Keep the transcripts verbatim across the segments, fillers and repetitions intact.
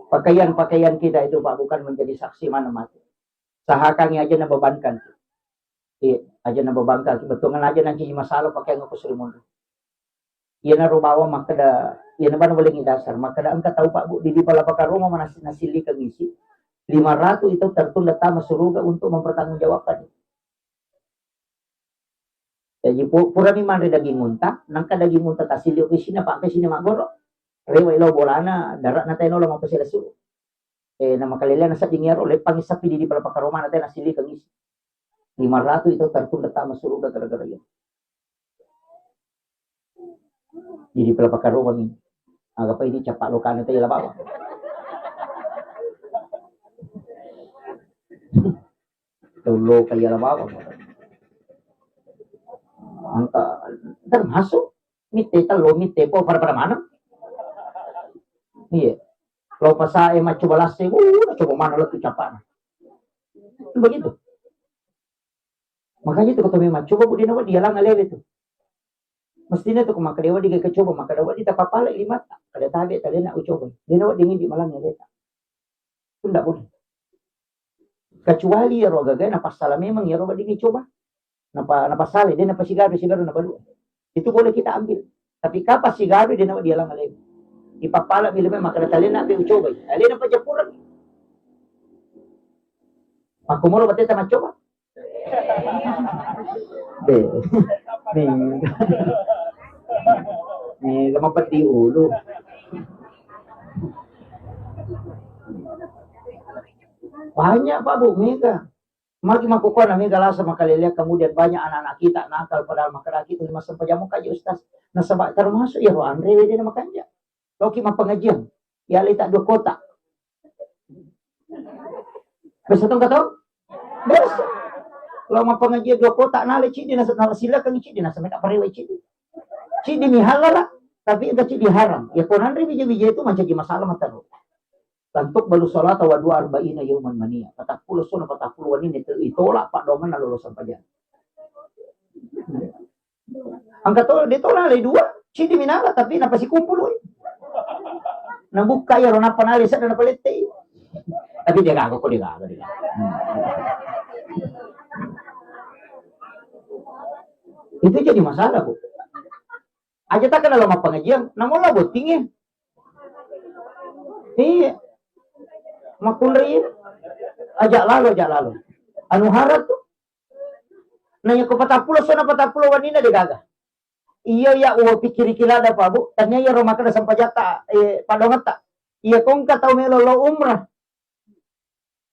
Pakaian-pakaian kita itu, Pak, bukan menjadi saksi mana mati. Sahakangi aja na bebankan. Iya, aja na bebankan. Betul aja nanti masalah pakaian aku sering mundur. Iyana ro bawang makkeda, iyana bana boleh dasar. Makkeda engka tau, Pak, Bu, di, di pala pakaroma manasi-, nasilikangi isi. Lima ratus itu tertunda tama suruga untuk mempertanggungjawabkan. Jaji pu-, purani manre daging unta, nangka daging unta tasili isina, pampe sini maggoro. Rewa ilo bolana, darak na teno lo mampesele suru. Eh, nama kalelena sadding iyaro, leppangi sapi di, di pala pakaroma na tena silikang isi. Lima ratus itu tertunda tama suruga gara-gara iya. Jadi pala pakaroma ni. Aga pa ini capak lokana teh la bawang. Tolo kaya la bawang. Angka termasuk mitte tello mitte po pada-pada mana? Iya. Lo pasae maccoba lasse, uh, coba mana lo tu capakna. Begitu. Makanya itu kata memang coba bu dina dia lang alewe tu. Mestinya tu maka dewa diga coba maka dewa di tapapala lima ta. Kada tabe talena ucoba. Dina wa dingin di malang aleta. Itu ndak boleh. Kecuali iyaro gaga napassala memang iyaro weddingngi coba. Napa, napassala, de napasigaru, sigaru nabalu. Itu boleh kita ambil. Tapi kapang sigaru de nawa dialang alai. Ipappala mi lima maka talena pe ucobai. Alena pajapureng. Makkumoro bateta maccoba. De. Mega. Mega mapeddi ulu. Banyak, Pak, Bu, mega. Magi makkukua na mega lasa makalelea, kemudian banyak anak-anak kita nakal padahal makkeda kita lima sempajang muka aja, Ustaz. Nasaba termasuk iyaro anre wede na makanja. Loki mappengajian. Ya leta dua kota. Biasa tong katong? Biasa. Lo mappengajian dua kota nale cidi nasa nala silakan cidi nasa mena parewa cidi. Cidi mi halala, tapi enggak cidi haram. Ya konanre bija-bija itu mancaji masalah mataru. Lantuk balu salata wa dua arba'ina yauman mania. Patappulo sona patappulo wanina itu itolak pak domanna lolo sampajang. Angka to, de to nalai dua, cidi minala tapi napasikumpului. Nabukka iyaro nappa nalai sedda napalettei. Tapi dia gaga kok dia gaga dia. Itu jadi masalah, Bu. Aja tak kenal sama pengajian, namun lah bottingnya. Iya. Makunri. Ajak lalu, ajak lalu. Anu harap tuh. Nanya ko patappulo sona patappulo wanina de gaga. Iya ya, uwa pikiri kilada Pak Bu. Tanya ya roma kada sampajata, eh, padongetta. Iya kongka tau melo lo umrah.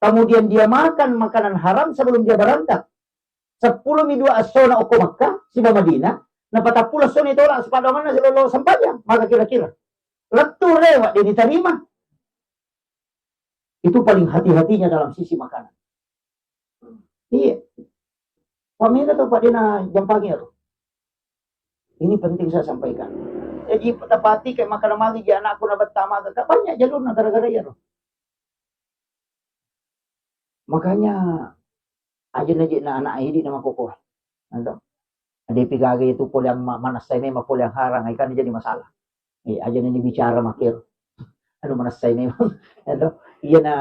Kemudian dia makan makanan haram sebelum dia berangkat. Seppulo mi dua essona okko Makkah, siba Madinah, na patappulo essona itolak sipadonganna silolo sampajang, maka kira-kira. Lettu rewa de diterima. Itu paling hati-hatinya dalam sisi makanan. Iya. Pamega to Pak dena jampangi ero. Ini penting saya sampaikan. Jadi tepati kayak makanan magi ji anakku na betta maga, banyak jalurna gara-gara ero. Makanya aja na je na anak idi na makoko. Ado. Ada pigaga itu pole yang ma-, manasai memang pole yang harang, ikan jadi masalah. Eh, aja na bicara makir. Anu manasai memang. Ado. Iya na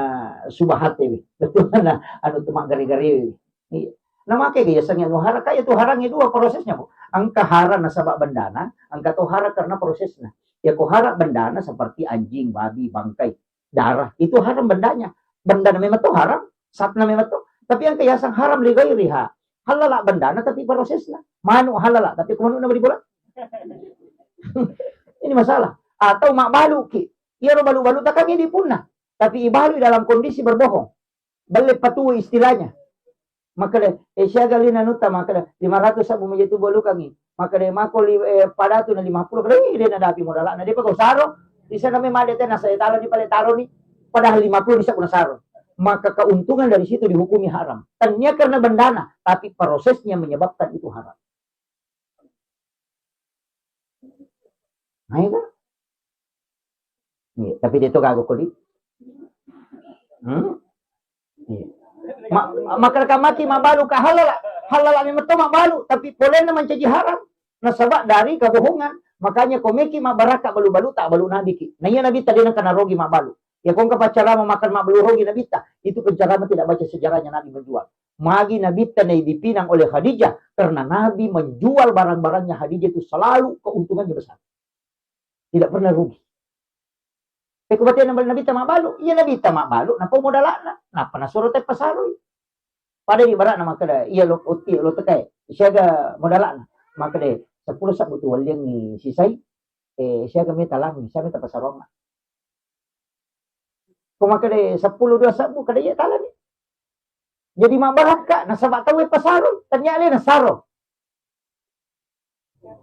subahat ya. Betul mana? Anu tu mak gari-gari. Iya. Na make gaya sangnya nu harang, kaya tu harangnya dua prosesnya, Bu. Angka harang nasaba bendana, angka tu harang karena prosesnya. Ya ko harang bendana seperti anjing, babi, bangkai, darah. Itu harang bendanya. Bendana memang tu harang, satna memang tu. Tapi angka yasang harang li ghairiha. Halala bendana tapi prosesnya. Manu halala tapi ko manu na beri bola. Ini masalah. Atau mak balu ki. Iya ro balu-balu takkan dia punna. Tapi ibalu dalam kondisi berbohong. Belle patu istilahnya. Makale, eh, siaga lina nutta, makale, lima ratus sabu meja tu bolukangi. Makale, mako li-, eh, padatu na lima puluh, kale, eh, de na dapi modalana, de pa kau saro, di sana me made tena saya talo ni pale taro ni, padahal lima puluh bisa kuna saro. Maka keuntungan dari situ dihukumi haram. Tania karena bendana, tapi prosesnya menyebabkan itu haram. Nah, iya kan? Iya, tapi dia tu gago kodi. Hmm? Iya. Ma-, makkeda maki mabbalu ka halala, halala memang to mabbalu, tapi polena mancaji haram. Nasaba dari kebohongan. Makanya komeki mabbaraka balu-balu tak balu nabi ki. Nah iya nabi tadi nang kana rogi mabbalu. Ya, ko engka paccarama makan mabbalu rugi Nabitta, itu penceramah tidak baca sejarahnya Nabi menjual. Magi Nabitta naidipinang oleh Khadijah, karena Nabi menjual barang-barangnya Khadijah itu selalu keuntungannya besar. Tidak pernah rugi. Pekko batena Nabitta mabbalu, iya Nabitta mabbalu, napau modala'na, nappa nasuro te pasaroi. Pada di bara'na makkeda, iya lo, otti lo tekai, siaga modala'na? Makkeda, seppulo sabbu tu walliangngi sisai, eh, siaga meta langi, siaga meta pasaronna. Ko makkeda seppulo dua sabbu, kada iya talani. Jadi mabbarakka, nasaba tau e pasaroi, tania le nasaro.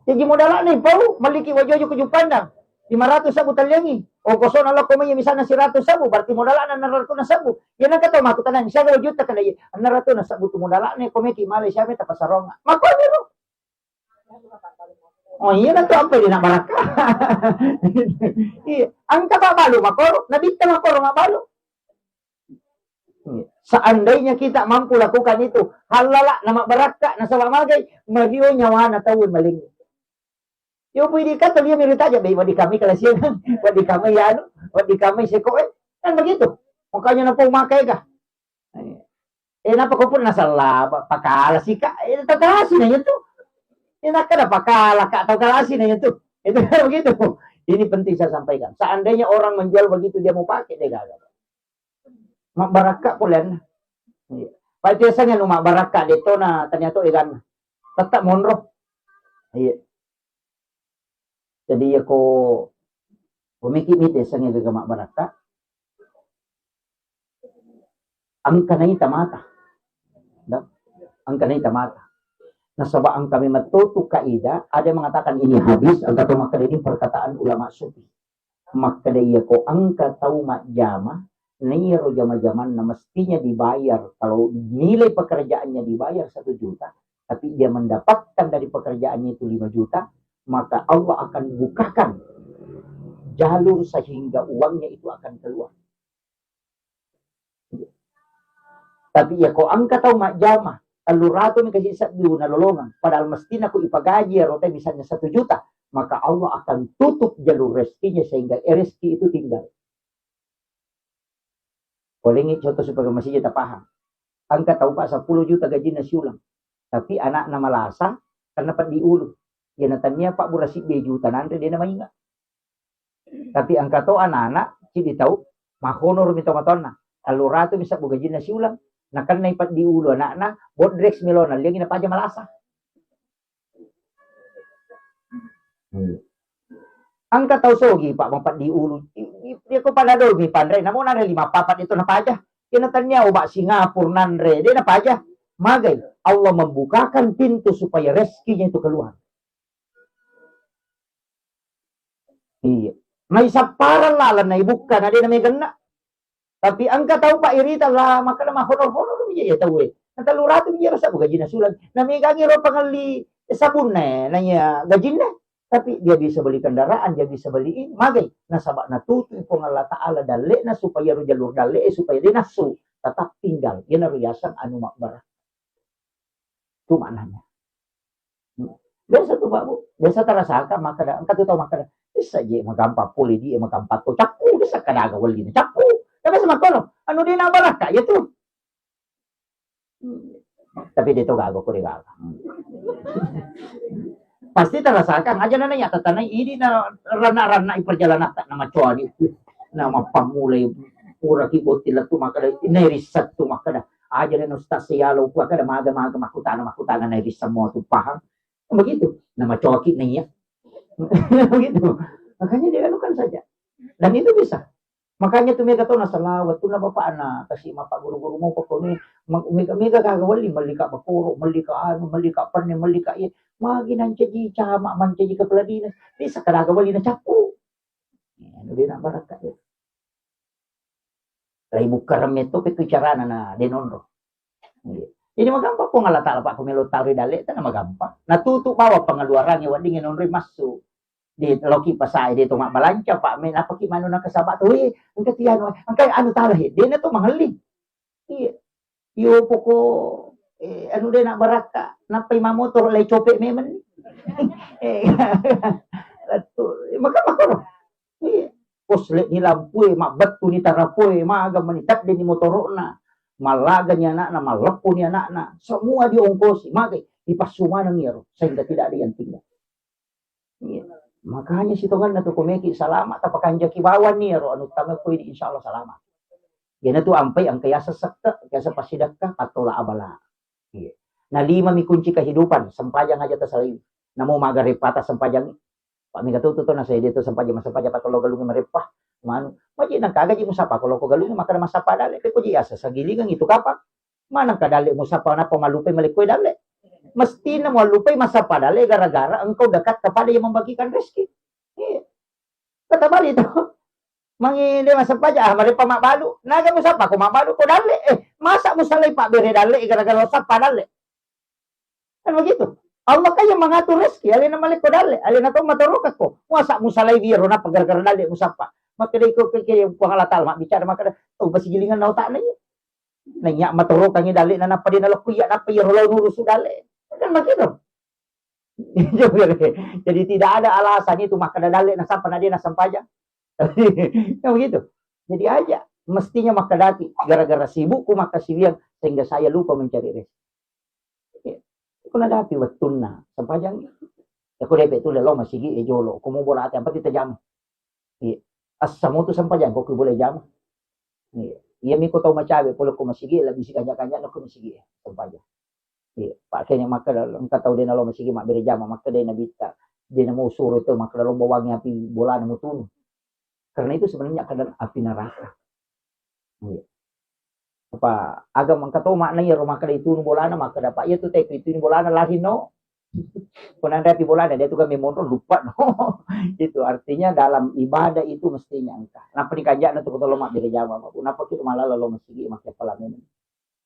Jaji modala'na ipau, melliki waju-waju ke Jupandang. Lima ratus sabbu talliangi. Oh, kosona lokko mai misalna seratus sabbu, berarti modala'na enam ratus sabbu. Ya, nangka tau makkutanang, siaga wajuta kada iya? Enam ratus sabbu tu modala'na, ko meki Malaysia meta pasaronna. Makkuaniro. Oh, iya, na tu apa dia nak barakka? Iya, engka mabbalu makoro, Nabitta makoro mabbalu. Seandainya kita mampu lakukan itu, halala na mabbarakka, nasaba magai, mario nyawana tau maling. Yo pui di kata dia mirip aja, bai, wadi kami kalasian, wadi kami ya anu, wadi kami seko, eh. Kan begitu. Makanya napau makai kah? Eh, napa ko pun nasalla, pa-, pakala sika, eh, tau kalasi nanya tu. Eh, nakkeda pakala ka, tau kalasi nanya tu. Itu begitu. Ini penting saya sampaikan. Seandainya orang menjual begitu, dia mau pakai, dia gagal. Mabbarakka poleanna. Iya. Pai biasanya nu mabbarakka de tona ternyata eganna. Tetap monro. Iya. Jadi ya ko, ko meki mite sange gaga mabbarakka. Engka naita mata. Da? Engka naita mata. Nasaba engka memang totu kaidah, ada yang mengatakan ini hadis, engka to makkeda ini perkataan ulama sufi. Makkeda iya ko engka tau majjama, naiyaro jama-jamanna mestinya dibayar, kalau nilai pekerjaannya dibayar satu juta, tapi dia mendapatkan dari pekerjaannya itu lima juta, maka Allah akan bukakan jalur sehingga uangnya itu akan keluar. Tapi ya ko engka tau majjama, tellu ratu mi kasi sebbu nalolongeng, padahal mestinya ko ipagaji ero te misalnya satu juta, maka Allah akan tutup jalur rezekinya sehingga rezeki itu tinggal. Polengi contoh supaya masih tapaham. Engka tau, Pak, seppulo juta gajinna siulang. Tapi anakna malasa, karena peddi ulu. Iya natannia Pak, burasi dua juta nanre, dia namainga. Tapi engka to anak-anak, cidi tau, mahonor mi to matonna. Tellu ratu mi sebbu gajinna siulang. Nakennai peddi ulu anakna, bodrex milona, liangi napaja malasa. Hmm. Engka tau sogi, Pak, mapeddi ulu. I-, i-, iya ko panadol mi panre, namo nanre lima papat itu napaja. Iya natannia obat Singapura nanre, de napaja. Magai, Allah membukakan pintu supaya rezekinya itu keluar. Iya. Naisapparang lalang naibukka, na de nameganna. Tapi engka tau, Pak, irita lah, makkeda mahonor-honor mi iya tauwe. Na tellu ratu mi iya rasa gajinna sulang. Na megangi ro pangelli sabunna, na iya gajinna. Tapi dia bisa beli kendaraan, dia bisa beli ini, magai. Nasaba natutu Puang Allah Ta'ala dalle'na supaya ro jalur dalle'e supaya dia nasu tetap tinggal. Iyanaro riaseng anu mabbara. Itu maknanya. Biasa tu, Pak, Bu. Biasa tarasakan makkeda, engka tu tau makkeda, "Bisa je magampang pole di, magampang to cappu, bisa kadaga wellina cappu." Tapi sama kono, anu de nabarakka, ya tu. Tapi de to gaga, ko de gaga. Pasti tarasakan aja nana ya tatanai idi na rana-rana i perjalanan tak nama cuani. Nama pamulai pura ki botila tu makkeda, ini riset tu makkeda. Aja dan Ustaz Sialo, ku kada maga-maga makkutana-makkutana na bisa semua tu paham. Begitu. Nama coki na iya. Begitu. Makanya dianukan saja. Dan itu bisa. Makanya tu mega tona salawat, tu na bapak anak, kasi mapa guru-guru mau pokoknya, ma-, mega, mega gaga wali, malika bakoro, malika anu, malika penne, malika iya. Magi nancaji camat, mancaji kepala dinas. Bisa kadaga wali na cappu. Anu de na barakka ya. Lai bukkareng metto pe tu carana na de nonro. Iya. Jadi magampang Puang Allah Ta'ala, Pak, ko melo taro dalle tana magampang. Na tutu bawa pengeluarannya wedding nonroi massu. Di loki pasai de to mabbalanca, Pak, me napaki manu na kesaba tu, eh, engka tianu, engka anu tala he, de na to mahelli. Iya. Iyo poko, eh, anu de na barakka, nappai mamotor lai cope memang. Eh, lettu, eh, maka makoro. Iya. kosle'ni lampue, mabbettuni tarapoe, maga mani teddeni motoro'na, mallagani ana'na, malleppuni ana'na, semua diongkosi, magai, dipassu maneng iyaro, sehingga tidak ada yang tinggal. Iya. Makanya sitongenna tu komeki salama, tapakanjaki bawanni iyaro anu tama koi di, insya Allah salama. Iyanatu ampai engka yaseng sekke, yaseng passidekka, attola abala. Iya. Na lima mi kunci kehidupan, sempajang aja tasalai. Namo maga repata sempajang. Pak mega tu tu na saya dia tu sempajang, sempajang patolo galung merepah. Manu, maji nang kaga ji musapa kalau ko galung maka masapa dale, pe ko ji asa sagilingan itu kapang. Maneng ka dalle musappa nappa mallupai malekkoe dalle. Mestina muallupai masappa dalle gara-gara engkau dekat kepada yang membagikan rezeki. Iya. Kata balik itu. Mangi dia masappa aja, ah, mereka mabbalu. Naga musappa ko mabbalu ko dalle. Eh, masa musalai pak bere dalle gara-gara sappa dalle. Kan begitu. Allah kan yang mengatur rezeki, alena malekko dalle, alena tau matorokakko. Masa musalai biro nappa gara-gara dalle musappa. Maka dari ko ke, ke, Puang Allah Ta'ala mak bicara maka, oh, basi gilingan na otakna iya. Naiya matorokangngi dalle'na nappa de' nalokko iya, nappa iyaro lao nurusu dalle'. Kan makkiro. Jadi tidak ada alasan itu makkeda dalle' nasappa na de' nasempajang. Kan begitu. Jadi aja, mestinya makkedati gara-gara sibukku makkasiwiang sehingga saya lupa mencari rezeki. Iya. Ko nadapi wettunna sempajang. Ya ko depe tu lelo masigi e jolo, ko mau bola ate apa kita jam. Iya. Assamo tu sempajang ko ki boleh jama. Iya. Iya mi ko tau macawe pole ko masigi lebih si kanja-kanja ko masigi sempajang. Iya. Pakenya makkeda engka tau de' nalo masigi mabbere jama, makkeda nabitta de' namo suro itu makkeda lo bawangi api bolana mutunu. Karena itu sebenarnya keadaan api neraka. Iya. Apa aga mangka to makna iyaro makkeda itunu bolana, makkeda, "Pak, iya tu teko itunu bolana lari no." Ko nanre api bolana, dia tu kan memonro lupa no. Itu artinya dalam ibadah itu mestinya engka. Nappa ni kanja'na tu ko tolo mabbere jama, Pak. Nappa ki malala lo masigi makke pala memang.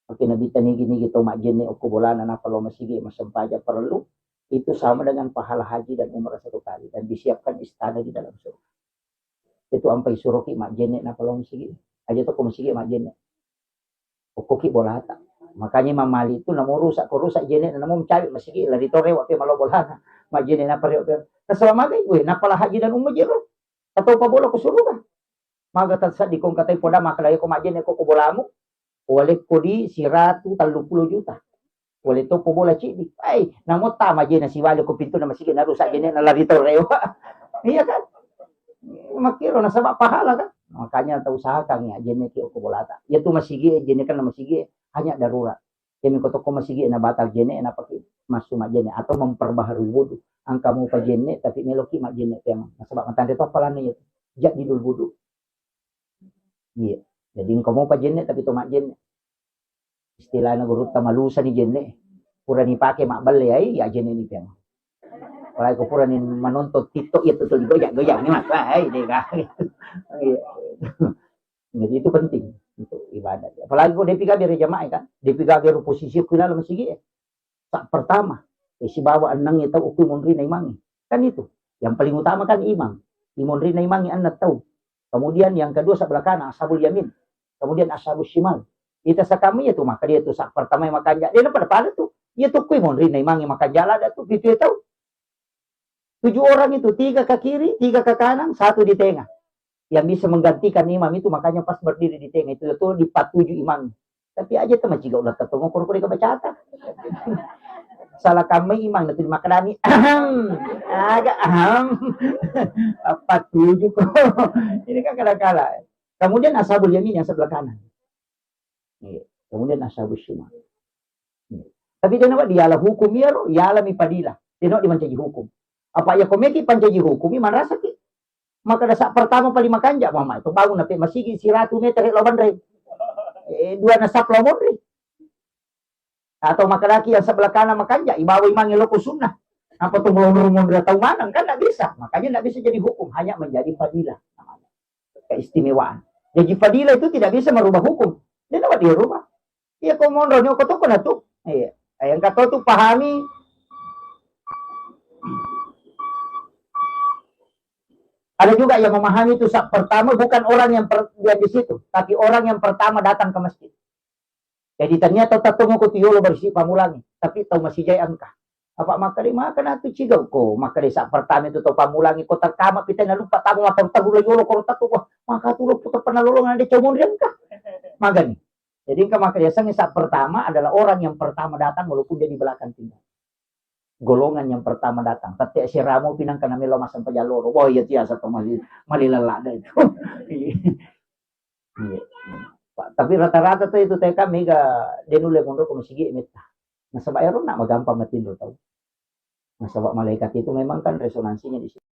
Oke, nabitta nigi-nigi to majjenne okko bolana nappa lo masigi massempajang perlu, itu sama dengan pahala haji dan umrah satu kali dan disiapkan istana di dalam surga. Itu ampai suroki majjenne nappa lo masigi. Aja to ko masigi majjenne. Okkoki bolata. Makanya Imam Malik itu namo rusak, ko rusak jenne namo mencari masigi lari to rewa pe malo bolana. Majjenne nappa rewa pe. Keselamagai, weh, nappa la haji dan umrah jero. Atau pa bola ko surga. Maga tassaddi kong katai poda makkeda ko majjenne ko, ko bolamu, walekko di siratu telluppulo juta. Wale to ko bola ciddi. Ai, namo ta majjenne siwale ko pintu na masigi na rusak jenne na lari to rewa. Iya kan? Makkiro nasaba pahala kan? Makanya tau usahakan ya jenne ki ko bolata. Ya tu masigi jenne kan masigi hanya darurat. Jadi ko toko masigi na batal jenne na pake massu majjenne atau memperbaharui wudu. Angka mupa jenne tapi meloki majjenne peang. Nasaba matanre to palanna ya. Jadi dul wudu. Iya. Jadi engka mopa jenne tapi to majjenne. Istilahna gurutta malusa ni jenne. Pura ni pake mabbelle ai ya jenne ni peang. Apalagi ko pura ni menonton TikTok ya tuh goyang-goyang ni mas. Wah, ai dega. Iya. Jadi itu penting untuk ibadah. Apalagi ko depi gabe ri jamaah kan. Depi gabe ri posisi ku dalam masigi. Sa pertama, eh, sibawa enneng tau okko monrinna imangnge. Kan itu. Yang paling utama kan imang. Imonrinna imangnge enneng tau. Kemudian yang kedua sebelah kanan ashabul yamin. Kemudian ashabus shimal. Ita sakami ya tu maka dia tu sa pertama yang makanja. Dia pada pada tu. Iya tu kui monrinna imangnge makanja lada tu pitu tau. Tujuh orang itu, tiga ke kiri, tiga ke kanan, satu di tengah. Yang bisa menggantikan imam itu, makanya pas berdiri di tengah itu, itu dipatuju imam. Tapi aja teman juga udah ketemu kurkuri ke bacata. Salah kami imam itu dimakanami. Ahem. Agak ahem. Apa tujuh kok. Ini kan kadang-kadang. Kemudian ashabul yamin yang sebelah kanan. Iya. Kemudian ashabus shimal. Iya. Tapi dia nawa diala hukum iyaro, iala mi padila. Dia nawa dimancaji hukum. Apa ya komeki pancaji hukum, manrasaki. Maka dasar pertama paling makanja, mama itu bangun nape masigi siratu meter lo banre. Eh, dua nasab lo monri. Atau makkadaki yang sebelah kanan makanja, ibawa imangnge loko sunnah. Apa tu melonrong-lonrong tau maneng kan nggak bisa. Makanya nggak bisa jadi hukum, hanya menjadi fadilah namanya. Keistimewaan. Jadi fadilah itu tidak bisa merubah hukum. Dia dapat dirubah. Iya ko monro ni ko toko na tu. Iya. Yang kata tu pahami. Ada juga yang memahami itu sa- pertama bukan orang yang per- yang di situ, tapi orang yang pertama datang ke masjid. Jadi ternyata tattongo ko tu yolo barisi pamulangi, tapi tau masijai engka. Apa makkeda, makkeda tu cigau ko, makkeda sa pertama itu to pammulangi ko terkama pita na lupa tamu matang tahu lo yolo ko tak ko, maka tu lo putar pernah lolong ada comon riangka. Magani. Jadi engka makkeda sangi sa pertama adalah orang yang pertama datang walaupun dia di belakang tinggal. Golongan yang pertama datang. Tette siramo pinang kana melo masang pajalloro. Wah, iya tiasa to mali, mali lelak deh itu. Iya. Iya. Tapi rata-rata tuh itu T K mega denulle monro ko masigi metta. Nasaba ero nak magampang matinro tau. Nasaba malaikat itu memang kan resonansinya di situ.